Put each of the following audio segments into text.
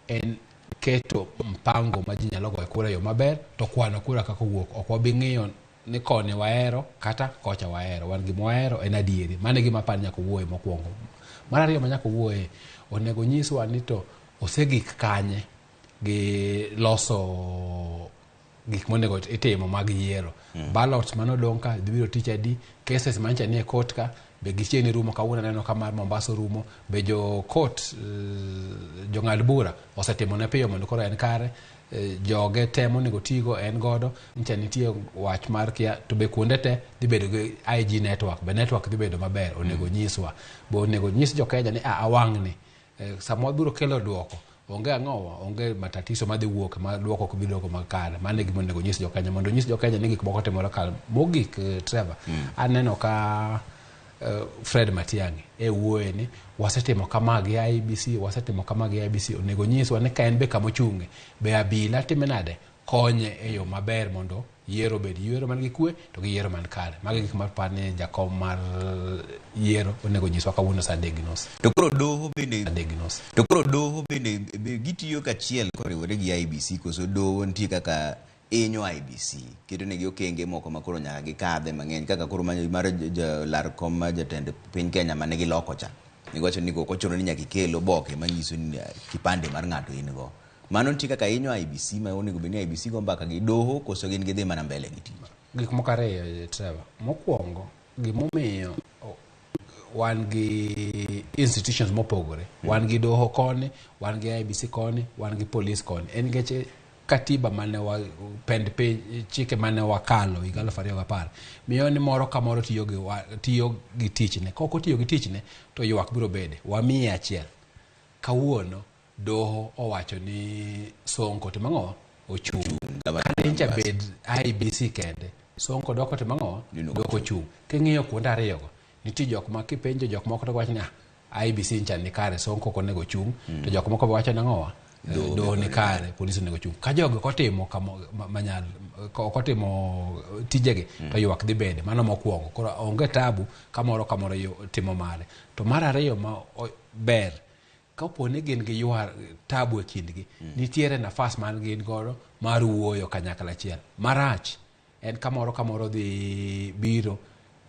En keto mpango ma ji nyalo goyo kura e yo maber to kwano kura kaka owuok. Ok wabi ng'iyo ni koni wahero kata kocha wahero. Wan gima wahero en adieri. Mano e gima aparo ni nyaka owuoye mokwongo. Mar ariyo ma nyaka owuoye, onego onyiswa ni to osegik kanye gi loso gik monego itimo mag yiero. Ballots mane odong' ka dhi biro tich adi, cases mancha nie court ka be gichiegni rumo. Kawuono aneno ka mar Mombasa orumo. Be jo court, jong'ad bura osetimo ne piyo mondo koro en kare. Joge te monego tigo en godo. Ncha nitie wach mar kia to be kuonde te dhi bedo gi IG network. Be network dhi bedo maber, onego nyiswa. Be onego nyis jo Kenya ni a awang'ni sama wabiro kelo duoko onge ang'owa, onge matatizo madhi wuok ma duoko ok bi duoko makare. Mano e gima onego nyis jo Kenya mondo onyis jo Kenya ni gik moko timore kare. Mogik, Trevor, aneno ka Fred Matiang'i e wuoye ni wasetimo kama gi IEBC, wasetimo kama gi IEBC. Onego nyiswa ni ka en be kama ochung'e, be abila time nade, konye e yo maber mondo yiero obed yiero man gi kwe to gi yiero man kare. Mago e gik ma aparo ni jakom mar yiero onego nyiswa kawuono saa 3:30. To koro doho bende 3:30. To koro doho bende be gitiyo kachiel koriwore gi IEBC koso doho nitie kaka hinyo IEBC keto negi okenge moko ma koro nyaka gikadhe mang'eny kaka koro mar jalar kom mar jatend piny Kenya mane giloko cha. Giwacho ni ok ochuno ni nyaka ikel oboke manyiso ni kipande mar ng'ato in go. Mano nitie kaka hinyo IEBC ma onego bed ni IEBC go mbaka gi doho koso gin gidhi mana mbele gi tich. Gik moko ariyo, Trevor. Mokwongo, gimomiyo wan gi institutions mopogore. Wan gi doho koni, wan gi IEBC koni, wan gi police koni. En nikech katiba mane wa pend piny, chike mane wakalo higa 2010 miyo ni moro ka moro tiyo gi, tiyo gi tichne. Ka ok otiyo gi tichne to ywak biro bede. Wamiye achiel. Kawuono doho owacho ni Sonko timo ang'o? Ochung'. Kane ncha bed IEBC kende, Sonko doko timo ang'o? Doko chung'. King'iyo kuonde ariyogo, nitie jok ma kipenjo jok moko to giwacho ni ah, IEBC ncha ni kare, Sonko ok onego chung'. To jok moko be wacho nang'owa? Doho ni kare, polisi onego chung'. Ka jogi ok otimo manyal, ok otimo tijegi, to ywak dhi bede. Mano mokwongo. Koro onge tabu ka moro ka moro timo mare. To mar ariyo ma ber, kapo ni gin gi ywar tabu e kindgi, nitiere nafas man gin godo mar wuoyo kanyakla achiel. Marach en ka moro ka moro dhi biro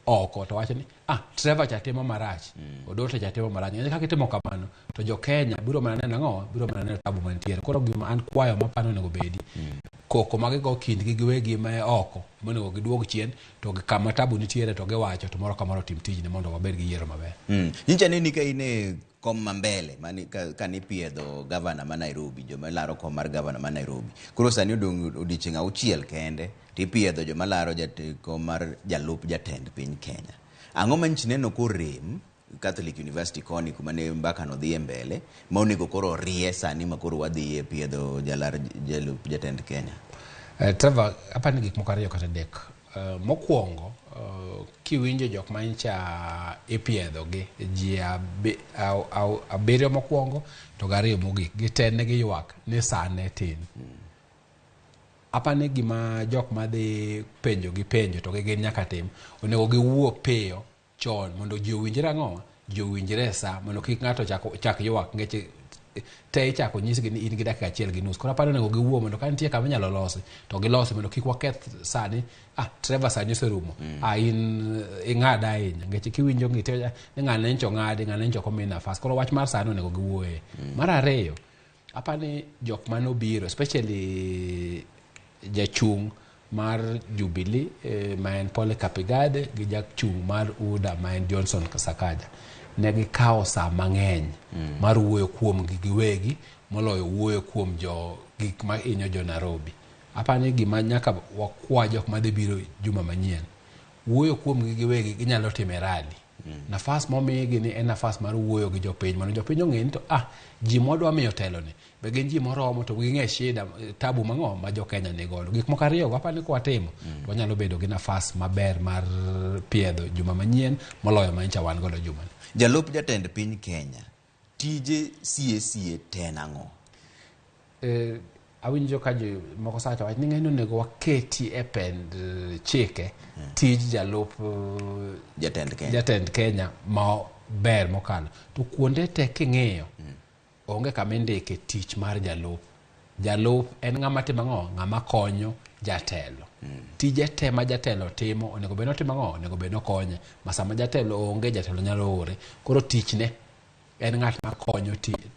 oko to wacho ni ah, Trevor cha timo marach, Odote cha timo marach. Ng'eny kaka itimo kamano to jo Kenya biro mana neno ang'o? Biro mana neno tabu mantiere. Koro gima an kwayo mapano onego bedi, koko ma gigo kindgi giwegi ma oko monego giduog chien to kama tabu nitiere to giwacho to moro ka moro otim tijne mondo wabed gi yiero maber. Nyicha neni ka in e kom ma mbele mani ka nipiedho gavana ma Nairobi, joma laro kom mar gavana ma Nairobi. Koro sani odong' odiochieng' auchiel kende tipiedho joma laro kom mar jalup jatend piny Kenya. Ang'o ma nyicha ineno korem Catholic University koni kuma ne mbaka no dhiye mbele ma onego koro orie sani ma koro wadhiye piedho jalar jalup jatend Kenya? Trevor, apani ni gik moko ariyo kata adek. Mokwongo, kiwinjo jok ma ncha ipiedho gi ji abiriyo mokwongo to gariyo mogik, gite ne giywak ni sa ne tin. Apani gima jok madhi penjo gi penjo to gin nyaka tim, onego giwuo piyo chon mondo ji owinjre ang'o? Ji owinjre e sa mondo kik ng'ato chak ywak nikech te ichako nyisgi ni in gi dakika 1.5. Koro aparo onego giwuo mondo ka nitie kama inyalo losi to gilosi mondo kik waketh sani. Ah, Trevor sani oserumo. Ah, in ing'ada ahinya nikech kiwinjo ng'ite ni ng'ane ncho ng'adi, ng'ane ncho ok omi nafas. Koro wach mar sani onego giwuoye. Mar ariyo, apani jok mane obiro especially jachung' mar Jubilee ma en Polycarp Igathe gi jachung' mar UDA ma en Johnson Sakaja ne gikawo saa mang'eny mar wuoyo kuomgi giwegi moloyo wuoyo kuom jo gik ma hinyo jo Nairobi. Apani gima nyaka wakwa jok madhi biro juma manyien wuoyo kuomgi giwegi ginyalo timo e rally. Nafas momigi ni en nafas mar wuoyo gi jopiny mondo jopiny ong'e ni to ah, ji mwadwa miyo telo ni be gin ji moromo to ging'e shida tabu mang'o ma jo Kenya ni godo. Gik moko ariyo go apani kwatimo to wanyalo bedo gi nafas maber mar piedho juma manyien moloyo ma nyocha wan godo jumani. Jalup jatend piny Kenya tije sie sie te en ang'o? Awinjo ka jo moko sacha wach ni ng'eny onego waketi e pend chike tij jalup jatend Kenya, jatend Kenya ma ber mokalo. To kuonde te king'iyo Onge kama indike tich mar jalup. Jalup en ng'ama timo ang'o? Ng'ama konyo jatelo. Tije te ma jatelo timo onego bed ni otimo ang'o? Onego bed ni okonye. Ma sama jatelo onge, jatelo nyalo ore. Koro tichne en ng'at ma konyo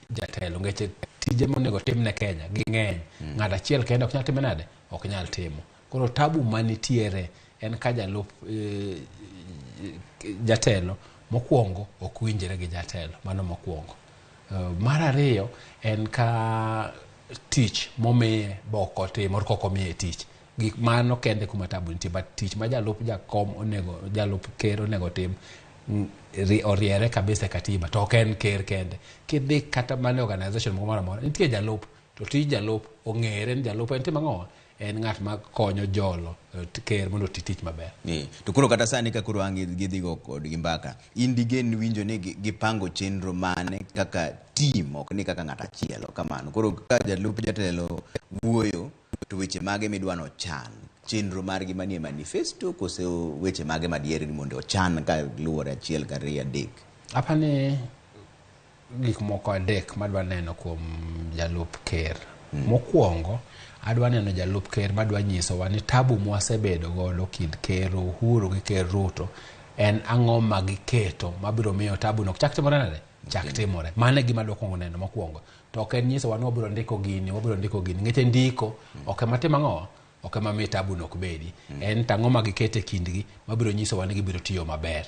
jatelo ngeche tije monego tim ne Kenya ging'eny. Ng'at achiel kende ok nyal timo nade? Ok nyal timo. Koro tabu manitiere en ka jalup jatelo mokwongo ok winjre gi jatelo. Mano mokwongo. Mar ariyo en ka tich momiye be ok otimo kok omiye tich. Gik mano kende kuma tabu nitie, but tich ma jalup jakom onego, jalup ker onego tim oriere kabisa e katiba, to ok en ker kende. Kidhi kata mana e organization moro amora, nitie jalup, to tij jalup ong'ere ni jalup en timo ang'o? En ng'at ma konyo jolo ker mondo oti tich maber. To koro kata sani ka koro ang' gidhi go kodgi mbaka, in digen winjo ni gipango chenro mane kaka team, ok ni kaka ng'at achiel, ok kamano. Koro ka jalup jatelo wuoyo, to weche mage midwa nochan? Chenro margi manie manifesto kose weche mage madier ni mondo ochan ka luwore achiel, ariyo, adek? Apani gik moko adek madwa neno kuom jalup ker. Mokwongo, adwa neno jalup ker madwa nyisowa ni tabu mwasebedo godo kind ker Uhuru gi ker Ruto en ang'o ma giketo mabiro miyo tabu no ok chak timore nade? Chak timore. Mano e gima adwa kwongo neno mokwongo. To ok en nyisowa ni wabiro ndiko gini, wabiro ndiko gini. Ngeche ndiko ok ema tim ang'o? Ok ema mi tabu no ok bedi. En to ang'o ma giketo e kindgi mabiro nyisowa ni gibiro tiyo maber.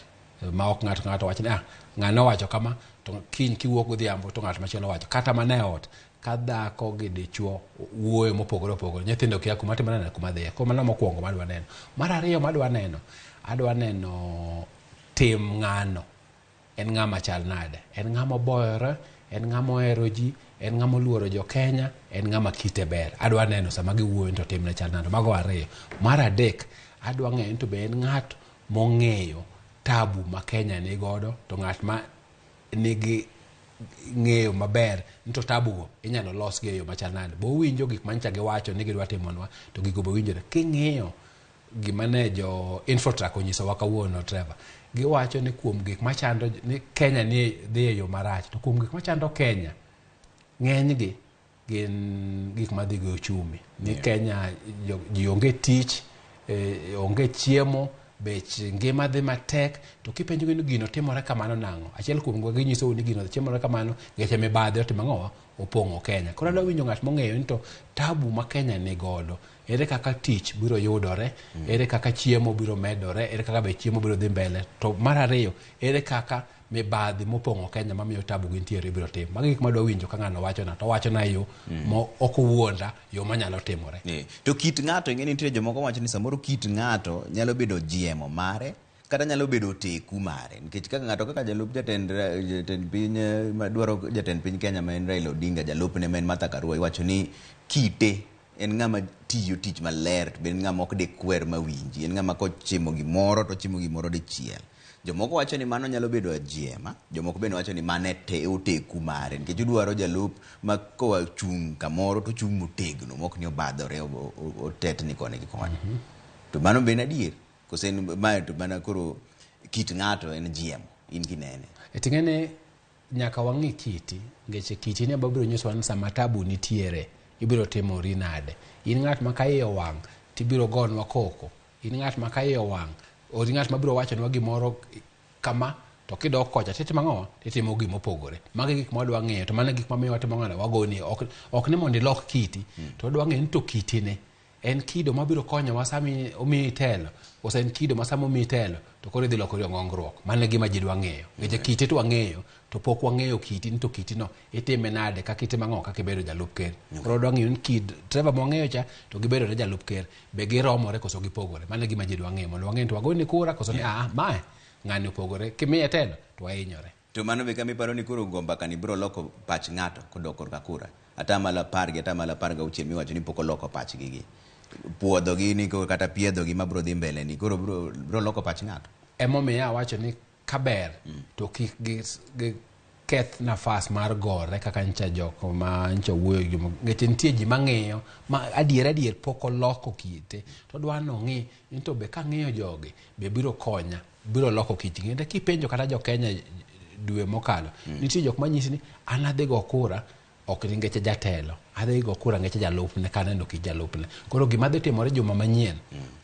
Ma ok ng'ato ng'ato wach ni ah, ng'ano owacho kama, to kiny kiwuok godhiambo to ng'at machielo owacho. Kata mana e ot, ka dhako gi dichuo wuoyo mopogore opogore, nyithindo kia kuma timore nade, kuma dhiye. Koro mano mokwongo madwa neno. Mar ariyo madwa neno, adwa neno tim ng'ano. En ng'ama chal nade? En ng'ama oboyore, en ng'ama ohero ji, en ng'ama oluoro jo Kenya, en ng'ama kite ber. Adwa neno sama giwuoyo to timne chal nade. Mago ariyo. Mar adek, adwa ng'eyo ni to be en ng'at mong'eyo tabu ma Kenya ni godo, to ng'at ma nigi ng'eyo maber ni to tabu go inyalo los gi e yo machal nade. Bo winjo gik manyicha giwacho ni gidwa timonwa, to gigo be winjore. King'iyo gima ne jo Infotrak onyisowa kawuono, Trevor, giwacho ni kuom gik machando ni Kenya ni dhi e yo marach, to kuom gik machando Kenya, ng'enygi gin gik madhi gi uchumi. Ni Kenya ji onge tich, onge chiemo, bech ngima dhi matek, to kipenjogi ni gino timore kamano nang'o? Achiel kuom gi ginyisou ni gino timore kamano nikech mibadhi otimo ang'o? Opong'o Kenya. Koro adwa winjo ng'at mong'eyo ni to tabu ma Kenya ni godo, ere kaka tich biro yudore, ere kaka chiemo biro medore, ere kaka bech chiemo biro dhi mbele. To mar ariyo, ere kaka mibadhi mopong'o Kenya mamiyo tabu gintiere ibiro tim. Magi gik madwa winjo ka ng'ano wachona, to owachona e yo ma ok owuonda, yo manyalo timore. To kit ng'ato, ing'e ni nitie jomoko wacho ni samoro kit ng'ato nyalo bedo jiemo mare, kata nyalo bedo teku mare. Nikech kaka ng'ato kaka jalup jatend piny, madwaro jatend piny Kenya ma en Raila Odinga, jalupne ma en Martha Karua, iwacho ni kite en ng'ama tiyo tich maler, to be en ng'ama ok dikwer mawinji, en ng'ama kochimo gimoro to ochimo gimoro dichiel. Jomoko wacho ni mano nyalo bedo ajiema, jomoko bende wacho ni mano e oteku mare, nikech udwaro jalup ma koa chung' kamoro to ochung' motegno, mok ni obadhore, otetni koni gi koni. To mano be en adier? Kose en mae to mana koro kit ng'ato en jiemo, in kinene? Ting'e ni nyaka wang'i kiti, nikech kiti ni biro nyisowa ni sama tabu nitiere, ibiro timori nade. In ng'at ma ka iye owang', tibiro gonwa koko. In ng'at ma ka iye owang', ori ng'at mabiro wachonwa gimoro kama, to kidok kocha titimo ang'o? Titimo gima opogore. Magi gik ma wadwa ng'eyo, to mano e gik mamiyo watimo ang'o? Wagoni. Ok ni mondo ilok kiti, to wadwa ng'eyo ni to kiti ni en kido mabiro konyowa sama omiyi telo, koso en kido ma sama omiyi telo to koro idhi lokori ong'ongruok. Mano e gima ji dwa ng'eyo. Nikech kiti to wang'eyo, to pok wang'eyo kiti ni to kiti no itime nade, kaka itimo ang'o, kaka ibedo jalup ker. Koro wadwa ng'eyo ni kid Trevor mwang'eyo cha to gibedo ne jalup ker, be giromore koso gipogore. Mano e gima ji dwa ng'eyo, mondo wang'e ni to wagoni kura koso ni mae ng'ani opogore, kimiye telo to wahinyore. To mano be kama iparo ni koro go mbaka ni biro loko pach ng'ato kodok korka kura. 10% gi 16% miwacho ni pok oloko pachgi gi. Puodho gi ni kata piedho gi mabiro dhi mbele ni koro biro loko pach ng'ato. Emomiyo awacho ni kaber to kik gi keth nafas mar gore kaka ncha jok ma ncha wuoyo gi nikech nitie ji mang'iyo ma adier adier pok oloko kite to dwa nong'i ni to be kang'iyo jogi be biro konya, biro loko kitgi. Kendo kipenjo kata jo Kenya dwe mokalo. Nitie jok manyisi ni an adhi go kura ok nikech jatelo, adhi go kura nikech jalupne kaneno ki jalupne. Koro gima dhi timore juma manyien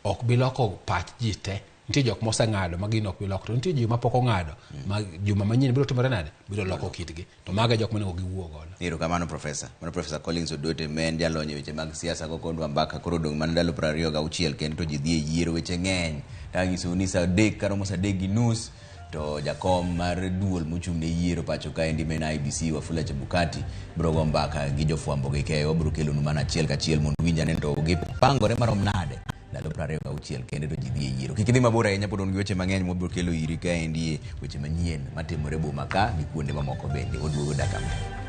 ok bi loko pach ji te. Nitie jok moseng'ado ma gino ok bi loko, to nitie ji mapok ong'ado ma juma manyien biro timore nade, biro loko kitgi. To mago e jok monego giwuo godo. Erokamano Profesa. Mano Profesa Collins Odote ma en jalony e weche mag siasa go kodwa mbaka. Koro odong' mana ndalo 26 kende to ji dhi e yiero, weche ng'eny. To anyisou ni saa 3 karomo saa 3:30 to jakom mar duol mochung' ne yiero pacho kaendi ma en IEBC Wafula Chebukati biro go mbaka gi jofwambo gi keyo. Wabiro kelonu mana achiel kachiel mondo uwinj ane to gipangore marom nade ndalo 26 kende to ji dhi e yiero. Kik idhi mabor ahinya, pod wan gi weche mang'eny mwabiro kelo iri kaendi e weche manyien matimore boma ka gi kuonde mamoko bende. Waduogo dakika matin.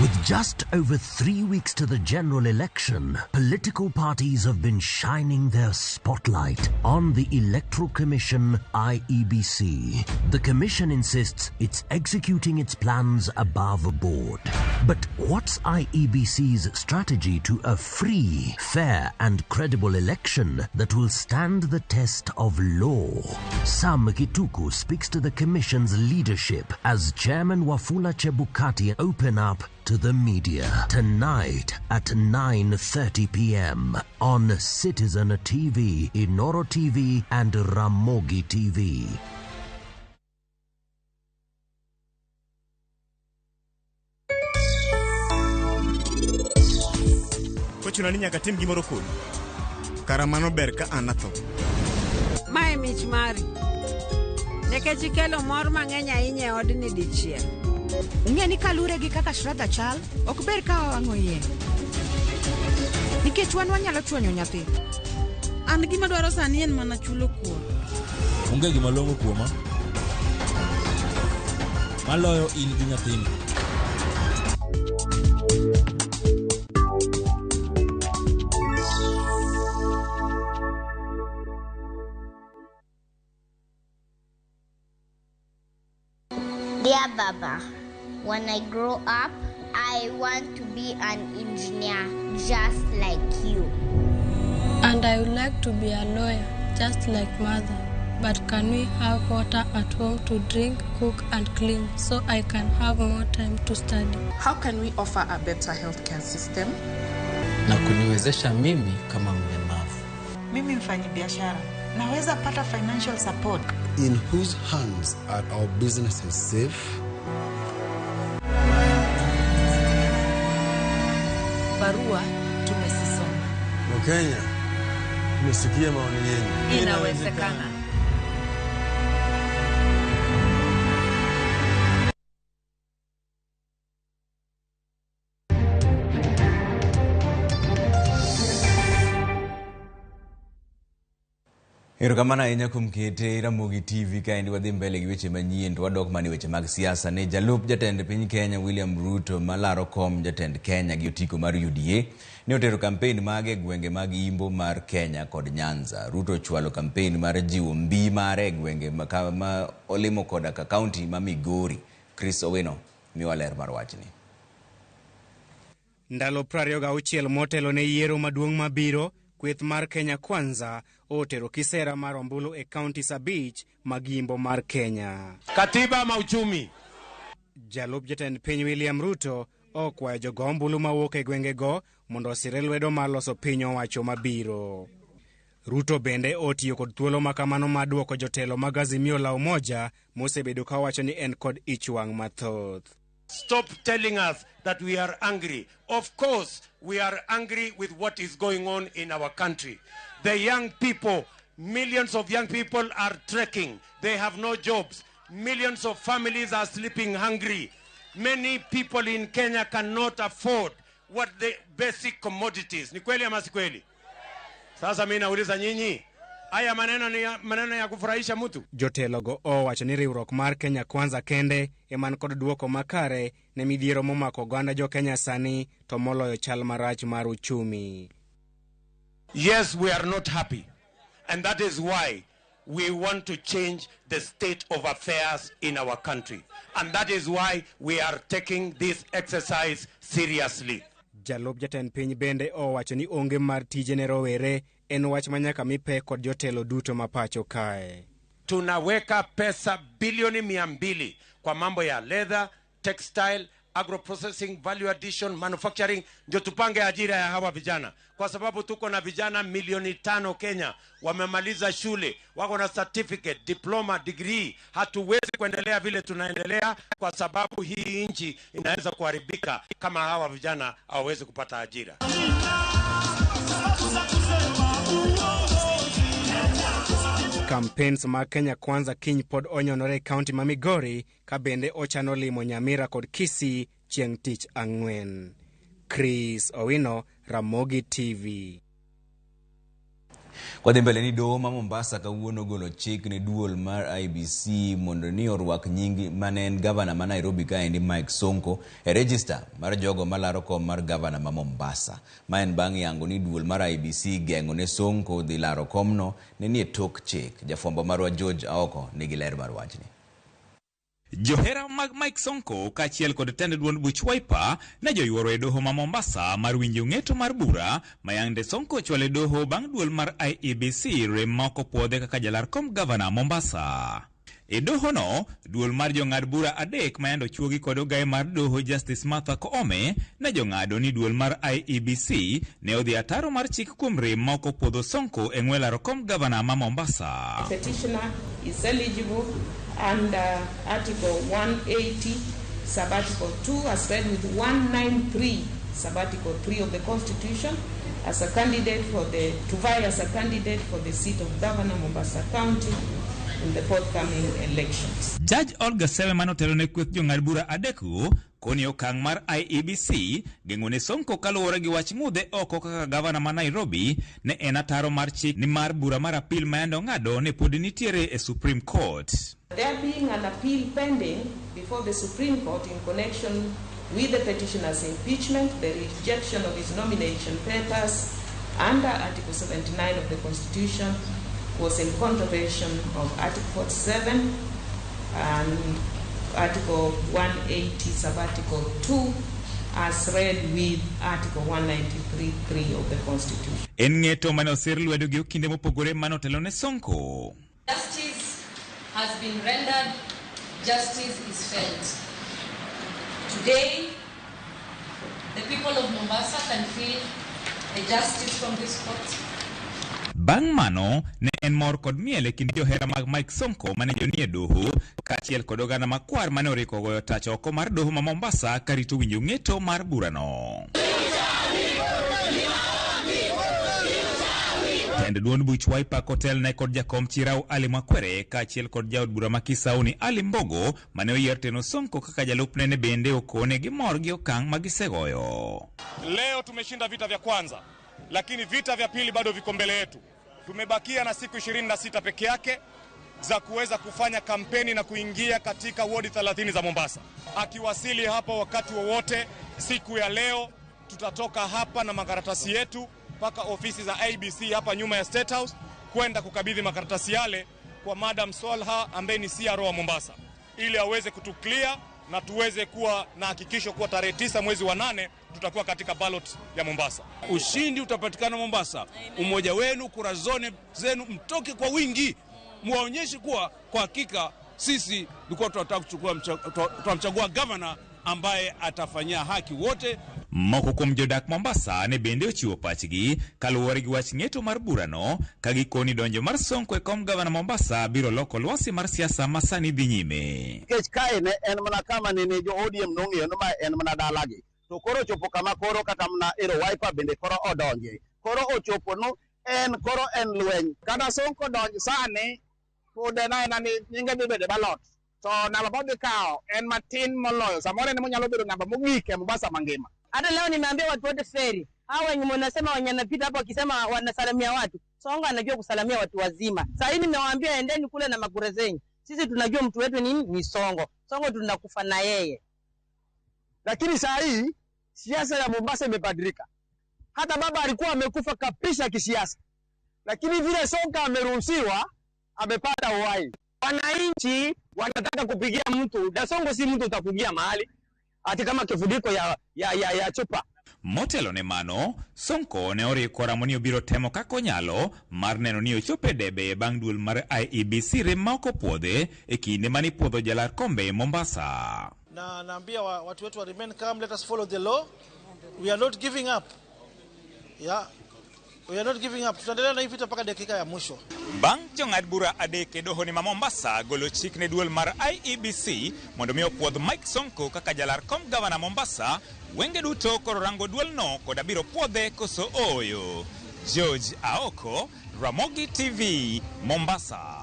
With just over 3 weeks to the general election, political parties have been shining their spotlight on the Electoral Commission, IEBC. The Commission insists it's executing its plans above board. But what's IEBC's strategy to a free, fair and credible election that will stand the test of law? Sam Kituku speaks to the Commission's leadership as Chairman Wafula Chebukati open up to the media tonight at 9:30 p.m. on Citizen TV, Inoro TV and Ramogi TV. Kochuno ni nyaka tim gimoro kodi. Kara mano ber ka an atho. Mae mich mari. Nikech ikelo mor mang'eny ahinya e odni dichiel. Ung'e ni kalure gi kaka Shraddha chal, ok ber ka wawang'o iye. Nikech wan wanyalo chwanyo nyathi. An gima dwaro sani en mana chulo kuor. Onge gima long'o kuoma maloyo in gi nyathini. Dear Baba, when I grow up, I want to be an engineer just like you. And I would like to be a lawyer just like mother. But can we have water at home to drink, cook and clean so I can have more time to study? How can we offer a better healthcare system? Na kuniwezesha mimi kama mlemavu. Mimi mfanyibiashara, naweza pata financial support. In whose hands are our businesses safe? Barua tumesisoma. Wakenya, tumesikia maoni yenu. Inawezekana. Erokamano ahinya kuom kete Ramogi TV kaendi wadhi mbele gi weche manyien to wadok mana e weche mag siasa ne jalup jatend piny Kenya William Ruto malaro kom jatend Kenya gi otiko mar UDA ne otero kampen mage e gwenge mag Imbo mar Kenya kod Nyanza. Ruto ochwalo kampen mar jiwo mbi mare e gwenge ma olimo koda ka kaunti ma Migori. Chris Owino miwa ler mar wachni. Ndalo 26 motelo ne yiero maduong' mabiro, kweth mar Kenya Kwanza otero kisera mar ombulu e kaunti 5 mag Imbo mar Kenya. Katiba ma uchumi. Jalup jatend piny William Ruto okwayo jogo ombulu mawuok e gwengego mondo osire lwedo mar loso piny owacho mabiro. Ruto bende otiyo kod thuolo makamano mar duoko jotelo mag Azimio la Umoja mosebedo kawacho ni en kod ich wang' mathoth. Stop telling us that we are angry. Of course, we are angry with what is going on in our country. The young people, millions of young people are trekking. They have no jobs. Millions of families are sleeping hungry. Many people in Kenya cannot afford what the basic commodities. Ni kweli ama si kweli? Sasa mimi nauliza nyinyi, haya maneno ni maneno ya kufurahisha mtu? Jotelogo owacho ni riwruok mar Kenya Kwanza kende eman kod duoko makare ne midhiero momako oganda jo Kenya sani to moloyo chal marach mar uchumi. Yes, we are not happy. And that is why We want to change the state of affairs in our country. And that is why we are taking this exercise seriously. Jalup jatend piny bende owacho ni onge mar tije ne rowere en wach ma nyaka mi pek kod jotelo duto ma pacho kae. Tunaweka pesa bilioni 200 kwa mambo ya leather, textile, agro-processing, value addition, manufacturing, ndio tupange ajira ya hawa vijana, kwa sababu tuko na vijana milioni 5 Kenya wamemaliza shule, wako na certificate, diploma, degree. Hatuwezi kuendelea vile tunaendelea, kwa sababu hii nchi inaweza kuharibika kama hawa vijana hawawezi kupata ajira. Campaigns mag Kenya Kwanza kiny pod onyonore e kaunti ma Migori ka bende ochano limo Nyamira kod Kisii chieng' tich ang'wen. Chris Owino, Ramogi TV. Kwadhi mbele ni doho ma Mombasa kawuono golo chik ne duol mar IEBC mondo ni orwak nying mane en gavana ma Nairobi kaendi Mike Sonko e register mar jogo malaro kom mar gavana ma Mombasa. Ma en bang' yango ni duol mar IEBC geng'o ne Sonko dhi laro komno ne nie tok chik. Jafwambo marwa George Aoko nigi ler mar wachni. Johera mag Mike Sonko kaachiel kod tend duond buch Wiper ne joyuoro e doho ma Mombasa mar winjo ng'eto mar bura ma yande Sonko ochwalo e doho bang' duol mar IEBC rem ma ok opuodhe kaka jalar kom gavana Mombasa. E dohono, duol mar jong'ad bura 3 ma yande ochuogi kod ogaye mar doho Justice Martha Koome ne jong'ado ni duol mar IEBC ne odhi ataro mar chik kuom rem ma ok opuodho Sonko e ng'we laro kom gavana ma Mombasa. Petitioner is eligible under Article 180, Sub-Article 2, as read with 193, Sub-Article 3 of the Constitution, as a candidate for the to vie as a candidate for the seat of Governor Mombasa County in the forthcoming elections. Judge Olga Sewe manotelo ne kweth jong'ad bura 3 koni okang' mar IEBC geng'o ne Sonko kaluwore gi wach ng'udhe oko kaka gavana ma Nairobi ne en ataro mar chik ni mar bura mar apil ma yande ong'ado ne pod nitiere e Supreme Court. There being an appeal pending before the Supreme Court in connection with the petitioner's impeachment, the rejection of his nomination papers under Article 79 of the Constitution was in contravention of Article 47 and Article 180, Sub-Article 2, as read with Article 193.3 of the Constitution. En ng'eto mane osir lwedo gi okinde mopogore mane otelo ne Sonko. Justice has been rendered, justice is felt. Today, the people of Mombasa can feel the justice from this court. Bang' mano ne en mor kod miel e kind johera mag Mike Sonko mane jonie doho kaachiel kod oganda makwar mane oriko goyo tach oko mar doho ma Mombasa karito winjo ng'eto mar burano. Tend duond buch Wiper kotelne kod jakom Chirau Ali Makwere kaachiel kod jaod bura ma Kisauni Ali Mbogo mane oyier teno Sonko kaka jalupne ne bende okone gi mor gi okang' magisegoyo. Leo tumeshinda vita vya kwanza, lakini vita vya pili bado viko mbele yetu. Tumebakia na siku 26 peke yake za kuweza kufanya kampeni na kuingia katika wodi 30 za Mombasa. Akiwasili hapa wakati wowote siku ya leo, tutatoka hapa na makaratasi yetu mpaka ofisi za ABC hapa nyuma ya State House kwenda kukabidhi makaratasi yale kwa Madam Solha ambaye ni CRO wa Mombasa, ili aweze kutuclear na tuweze kuwa na hakikisho kuwa tarehe 9 mwezi wa 8 tutakuwa katika ballot ya Mombasa. Ushindi utapatikana Mombasa. Umoja wenu, kura zenu, mtoke kwa wingi, muwaonyeshe kuwa kwa hakika sisi tulikuwa tunataka kuchukua tunamchagua governor ambaye atafanyia haki wote. Moko kuom jodak Mombasa ne bende ochiwo pachgi kaluwore gi wach ng'eto mar burano ka gikoni donjo mar Sonko e kom gavana Mombasa biro loko lwasi mar siasa ma sani dhi nyime. Nikech kae ne en mana kama nene jo ODM nong'eyo ni ma en mana dalagi, to koro ochopo kama koro kata mana ero Wiper bende koro odonje, koro ochopo no en koro en lweny. Kata Sonko donj sani pod en aena ni nyinge dhi bedo e ballot, to namba modhi kawo en matin moloyo, samoro en monyalo bedo namba mogik e Mombasa mangima. Hata leo nimeambia watu wote feri, hao wenye wanasema wenye wanapita hapo wakisema wanasalimia watu, Sonko anajua kusalimia watu wazima. Sasa hivi nimewaambia endeni kule na makure zenyu. Sisi tunajua mtu wetu ni Sonko. Sonko tunakufa na yeye. Lakini saa hii siasa ya Mombasa imebadilika. Hata baba alikuwa amekufa kabisa kisiasa. Lakini vile Sonko ameruhusiwa, amepata uhai. Wananchi wanataka kupigia mtu, na Sonko si mtu utakugia mahali ati kama kifuniko ya chupa. Motelo ne mano, Sonko ne oriko ramo ni obiro temo kaka onyalo mar neno ni ochopo e debe bang' duol mar IEBC rem ma ok opuodhe e kinde mane ipuodho jalar kombe Mombasa. Na naambia watu wetu wa remain calm, let us follow the law. We are not giving up. Yeah. We are not giving up. Tutaendelea na hii vita mpaka dakika ya mwisho. Bang' jong'ad bura adek e doho ni ma Mombasa golo chik ne duol mar IEBC mondo mi opuodh Mike Sonko kaka jalar kom gavana Mombasa, wenge duto koro rango duolno kod abiro puodhe koso ooyo. George Aoko, Ramogi TV, Mombasa.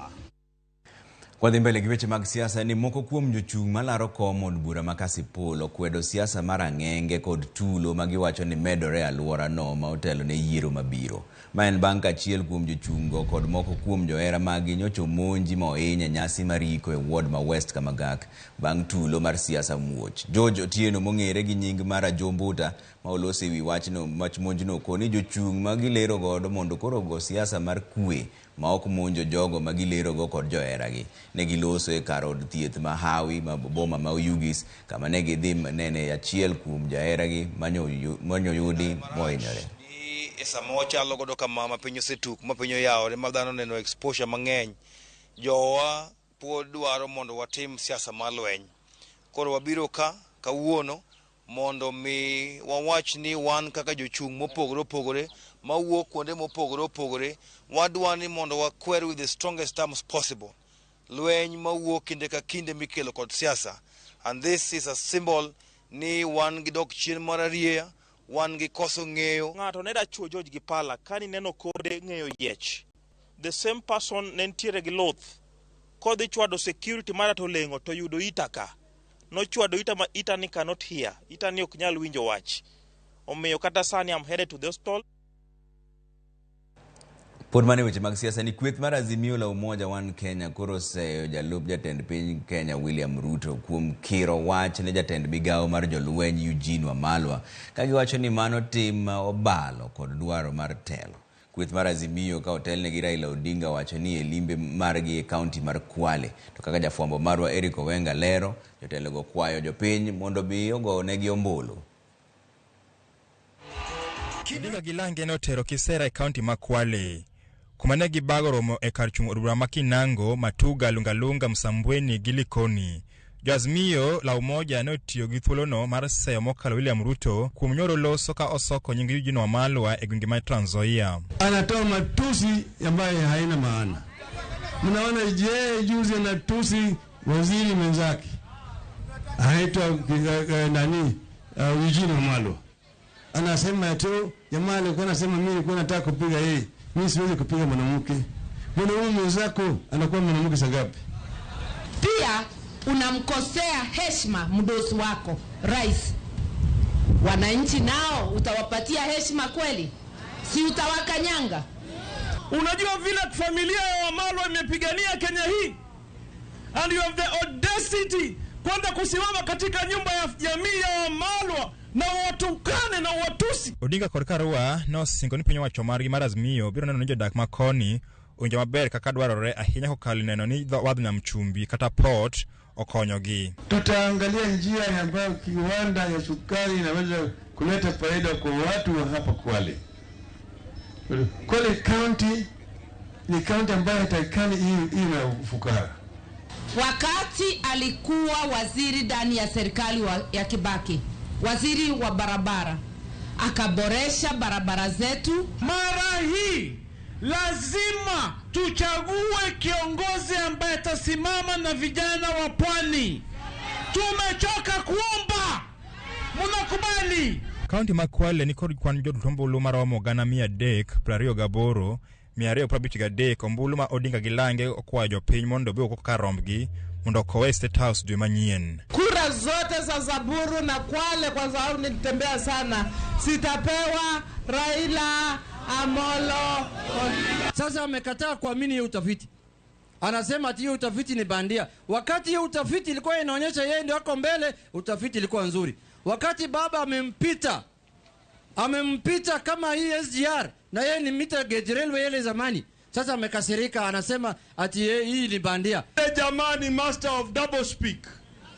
Kwadhi mbele gi weche mag siasa ni moko kuom jochung' malaro kom od bura ma Kasipul okwedo siasa mar ang'enge kod tulo ma giwacho ni medore e alworano ma otelo ne yiero mabiro. Ma en bang' ka achiel kuom jochung'go kod moko kuom johera maggi nyocha omonji ma ohiny e nyasi mar iko e ward ma West Kamagak bang' tulo mar siasa muoch. George Otieno mong'ere gi nying mar Ajombuta ma oloso ewi wachno wach monjno koni jochung' ma gilero godo mondo koro ogo siasa mar kwe ma ok monjo jogo ma gilerogo kod joheragi. Ne giloso e kar od thieth ma Hawi ma boma ma Oyugis kama ne gidhi nene achiel kuom joheragi manyoyudi mohinyore. E sama wachalo godo kama ma piny osetuk ma piny oyawore ma dhano oneno exposure mang'eny, jowa pod dwaro mondo watim siasa mar lweny. Koro wabiro ka kawuono mondo mi wawach ni wan kaka jochung' mopogore opogore mawuok kuonde mopogore opogore, wadwa ni mondo wakwer with the strongest terms possible lweny mawuok kinde ka kinde mikelo kod siasa. And this is a symbol ni wan gi dok chien mar arieya, wan gi koso ng'eyo. Ng'ato ne da chuo George gi pala kani neno kode ng'eyo yiech. The same person ne nitiere gi luth kodhi chwado security mara to leng'o to yudo ita ka. Nochwado ita ma ita ni cannot hear, ita ni ok nyal winjo wach. Omiyo kata sani I'm headed to the hospital. Pod mana e weche mag siasa ni kweth mar Azimio la Umoja One Kenya koro oseyo jalup jatend piny Kenya William Ruto kuom kiro wach ne jatend migawo mar jolweny Eugene Wamalwa ka giwacho ni mano tim ma obalo kod dwaro mar telo. Kweth mar Azimio ka otelne gi Raila Odinga wacho ni e limbe margi e kaunti mar Kwale. To kaka jafwambo marwa Eric Owenga lero, jotelogo kwayo jopiny mondo bi ogonegi ombulu. Odinga gi Lange ne otero kisera e kaunti ma Kwale kuma ne gibago romo e kar chung' od bura ma Kinango, Matuga, Lungalunga, Msambweni gi Likoni. Jo-Azimio la Umoja ne otiyo gi thuolono mar seyo mokalo William Ruto kuom nyoro loso ka osoko nying Eugene Wamalwa e gwenge ma Trans Nzoia. Anatoa matusi ambayo haina maana. Mnaona je, juzi anatusi waziri mwenzake anaitwa nani, Eugene Wamalwa. Anasema tu jamaa alikuwa anasema mimi nilikuwa nataka kupiga yeye, mimi siwezi kupiga mwanamke. Mwanaume mwenzako anakuwa mwanamke sangapi? Pia unamkosea heshima mdosi wako rais. Wananchi nao utawapatia heshima kweli? Si utawakanyanga? Unajua vile familia ya Wamalwa imepigania Kenya hii, and you have the audacity kwenda kusimama katika nyumba ya jamii ya Wamalwa na watukane na watusi. Odinga kod Karua nosingo ni piny owacho margi mar Azimio biro neno ni jodak ma koni owinjo maber kaka dwarore ahinya kokalo neno ni wadh nam chumbi kata port okonyogi. Tutaangalia njia ambayo kiwanda ya sukari inaweza kuleta faida kwa watu wa hapa Kwale. Kwale County ni county ambayo haitakikani iwe ufukara. Wakati alikuwa waziri ndani ya serikali ya Kibaki, waziri wa barabara, akaboresha barabara zetu. Mara hii lazima tuchague kiongozi ambaye atasimama na vijana wa pwani. Tumechoka kuomba, mnakubali? Kaunti ma Kwale ni kod kwan jodut ombulu maromo 328,253 ombulu ma Odinga gi Lange okwayo jopiny mondo obi oko kar rombgi mondo okowe State House dwe manyien. Kura zote za Samburu na Kwale, kwa sababu nilitembea sana, sitapewa Raila Amolo. Sasa amekataa kuamini hiyo utafiti. Anasema ati hiyo utafiti ni bandia. Wakati hiyo utafiti ilikuwa inaonyesha yeye ndio ako mbele, utafiti ilikuwa nzuri. Wakati baba amempita kama hii SGR na yeye ni mita gauge railway ile zamani. Sasa amekasirika, anasema ati hii ni bandia. Jamaa ni master of double speak.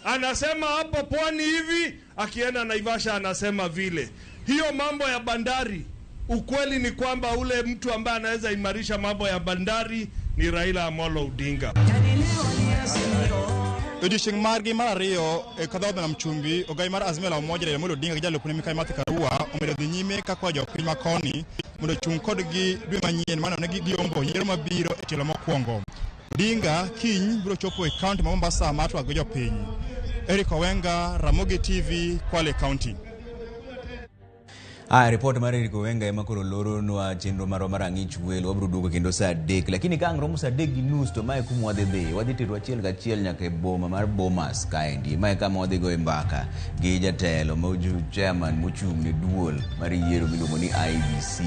Anasema hapo pwani hivi, akienda Naivasha anasema vile. Hiyo mambo ya bandari, ukweli ni kwamba ule mtu ambaye anaweza imarisha mambo ya bandari ni Raila Amolo Odinga. Odiochieng' margi mar ariyo e kadhodh nam chumbi, ogai mar Azimio la Umoja Raila Amolo Odinga gi jalupne Mikai Martha Karua omedo dhi nyime ka kwayo jopiny ma koni mondo ochung' kodgi dwe manyien mano ne giyombo yiero mabiro e tielo mokwongo. Odinga kiny biro chopo e kaunti ma Mombasa mar twak gi jopiny. Eric Owenga, Ramogi TV, Kwale County. Aya, ripot mar Eric Owenga ema koro loronwa chenro marwa mar ang'ich welo. Wabiro duogo kendo saa 3, lakini ka ang' romo saa 3:30 to mae kuma wadhi dhi. Wadhi tero achiel kachiel nyaka e boma mar Bomas kaendi. Mae kama wadhi goye mbaka gi jatelo ma chairman mochung' ne duol mar yiero miluongo ni IEBC.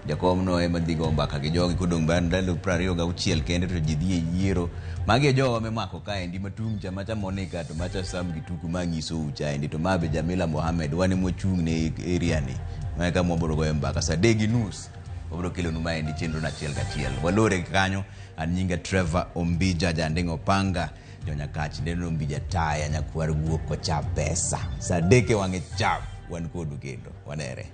Jakomno ema dhi go mbaka gi jogi kodong' bang' ndalo 26 kende to ji dhi e yiero. Magi e jowa mimako kaendi matung' cha macha Monica to macha Sam Gituku ma nyisou chaendi to ma be Jamila Mohamed wan ema wachung' ne area ni. Mae kama wabiro goyo mbaka saa 3:30 wabiro kelonu maendi chenro no achiel kachiel. Walore kanyo, an nyinga Trevor Ombija Janding'o Opanga, Jonyakach neno Ombija taya nyakwar guok kocha pesa. Saa 3 e wang'e chap wan kodu kendo wanere.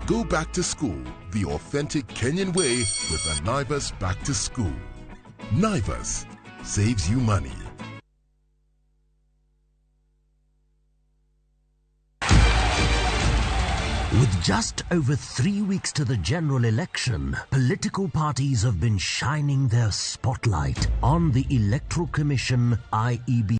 Go back to school the authentic Kenyan way with the Naivas Back to School. Naivas saves you money. With just over 3 weeks to the general election, political parties have been shining their spotlight on the Electoral Commission, IEBC.